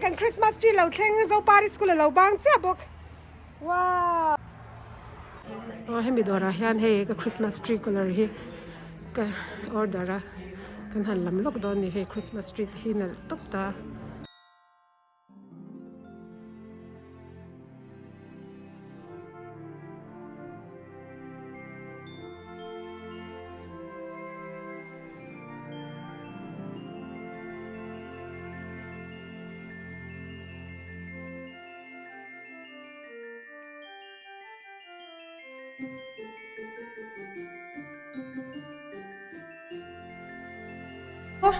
kan Christmas tree lo thleng Zopari school a lo bang chiah bawk wow. Aw hemi dawrah hian hei ka Christmas tree colour hi ka order a kan han lam lawk dawn a ni hei Christmas tree te hi nalh tawp ta.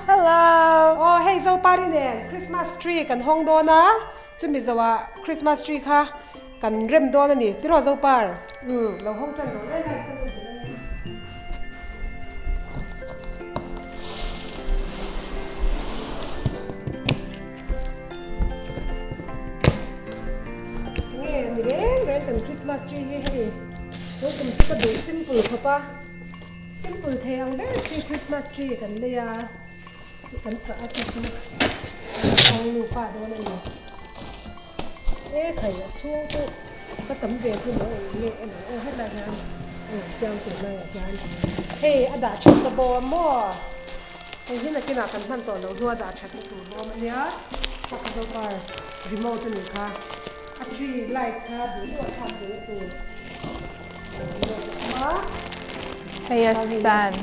Hello. Aw hei Zopari nen Christmas tree kan hawng dawn a, chumi zoah Christmas tree kha kan rem dawn a ni tiraw Zopar? Umm lo hawng tan lo lai lai ka lo bel a ni. Nge ni reng reng kan Christmas tree hi hei tun kum chu ka duh simple khawp a. Simple thei ang ber chi Christmas tree kan lei a, kan chah a chu chu kan hawng nufa dawn a ni. E khai a chhung chu ka tam ve chu maw eng nge emaw aw hetlai hian a lang chiang tur laiah hian hei a dah that na bawm maw hei hi nakinah kan hman tawh loh hnu a dah that na tur bawm a nia a kha zo par remote a nih kha a tree light kha duh duh a thlak duh na tur. Hei a stand.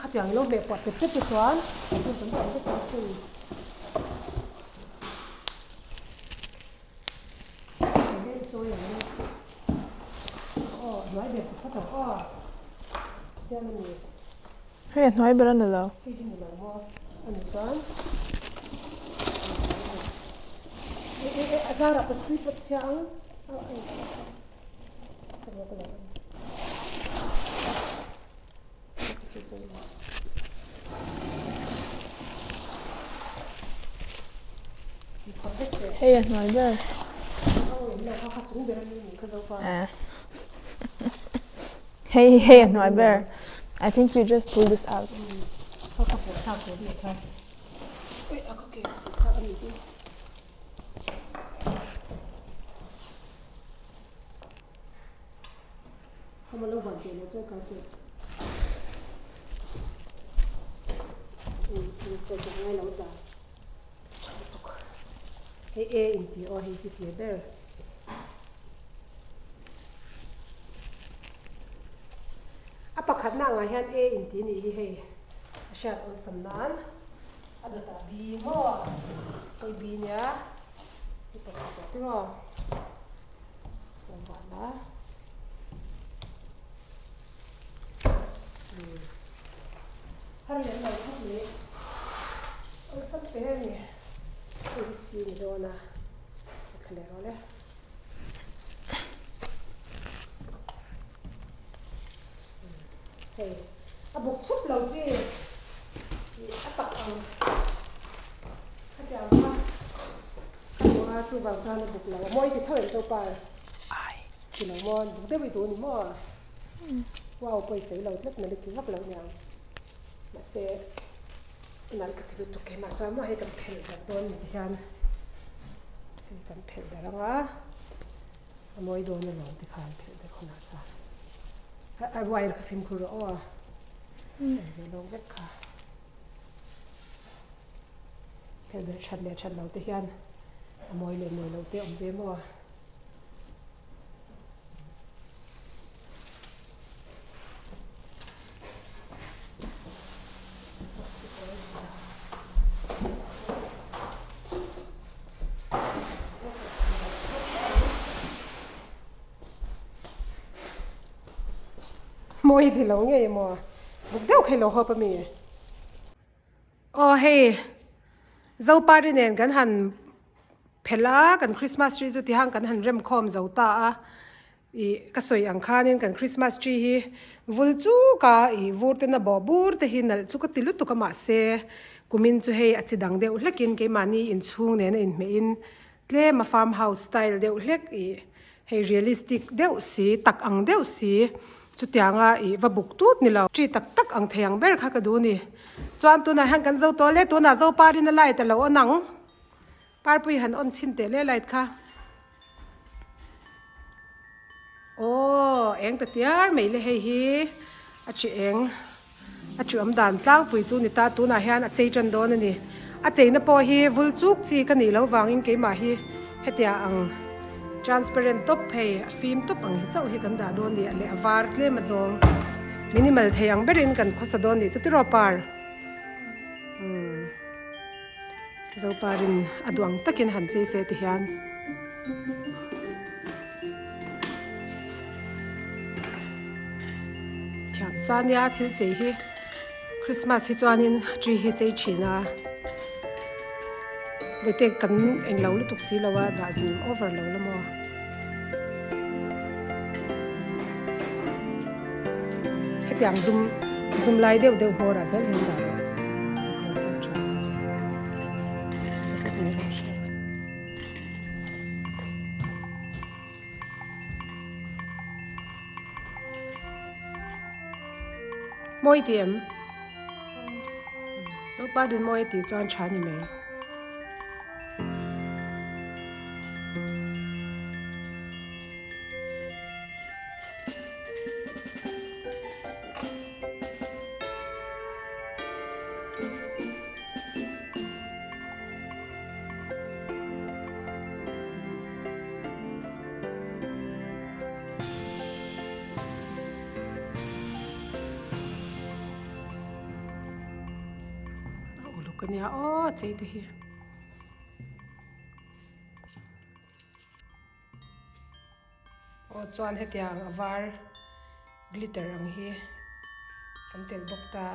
Khatiang ilo hmeh puat pet pet te chuan hmun tam tam vek ang sin. Aw hnuai ber ti phawt ang aw tiang a ni. Hei a hnuai ber a ni lo. Hei hi ni lo maw a ni chuan e e e a zarah ka chhui pawt chhia ang a a ka rawk lo a ni. Hei a hnuai ber. Hei hei a hnuai ber. I think you just pull this out. Hei e inti aw hei hi tir ber. A pakhatna angah hian e inti nih hi hei a hriat awlsam nan a dawtah b maw hei b nia i pakhatah te maw a Har lem lo khawp mai awlsam te a ni hei hi si ni dawn a ka thla leh rawh le. Hei a buk chhup lo chi a tak ang khatiang kha ka duh a chuvang chuan a buk lo a mawi ti tho em zopa ti lo maw buk deuh i duh a ni maw wow pawisa i lo tlat na ti vak lo aniang mahse nalh ka ti lutuk keimah chuan maw hei kan phelh darh dawn ni ti hian hei kan phelh darh ang a a mawi dawn alawm tikhan phelh darh hunah chuan a wire kha fimkhur rawh aw a ve lawk vek kha. Hel ber that leh that lo te hian a mawi leh mawi lo te a awm ve maw a. Mawi ti lo ngei maw? Buk deuh kha i lo hawp a mi? Aw hei Zopari nen kan han phelh a, kan Christmas tree chu tihang kan han rem khawm zo ta a, ih ka sawi ang khanin kan Christmas tree hi vul chuk a, ih vur ten a bawh bur te hi nalh chu ka ti lutuk a mahse kumin chu hei a chi dang deuh hlekin keimahni inchhung nena inhmehin Tlem a farm house style deuh hlek ih hei realistic deuh si tak ang deuh si chutianga ih va buk tut ni lo. Tree tak tak ang thei ang ber kha ka duh ni. Chuan tunah hian kan zo tawh le tunah zo parin a light a lo on ang. Parpui han on chhin teh le light kha. Aw eng ta tiar mai le hei hi a chi eng. A chu awm dan tlangpui chu ni ta, tunah hian a chei tan dawn a ni. A cheina pawh hi vul chuk chi ka nih loh vangin keimah hi hetia ang transparent tawp phei a fim tawp ang hi chauh hi kan dah dawn ni a leh a var tlem a zawng minimal thei ang berin kan khawsa dawn nih chu tiraw par umm Zoparin a duh ang takin han chei se ti hian. Thiam sa nia thil chei hi Christmas hi chuanin tree hi chei thin a vete kan englo lutuk si lo a dah zin over lo la maw. Hetiang zum zum lai deuh deuh hmawr ah zel hian dah rawh. Mawi ti em? Zopa dun mawi ti chuan tha ni mai. A uluk ania aw chei te hi. Aw chuan hetiang a var glitter ang hi kan telh bawk ta.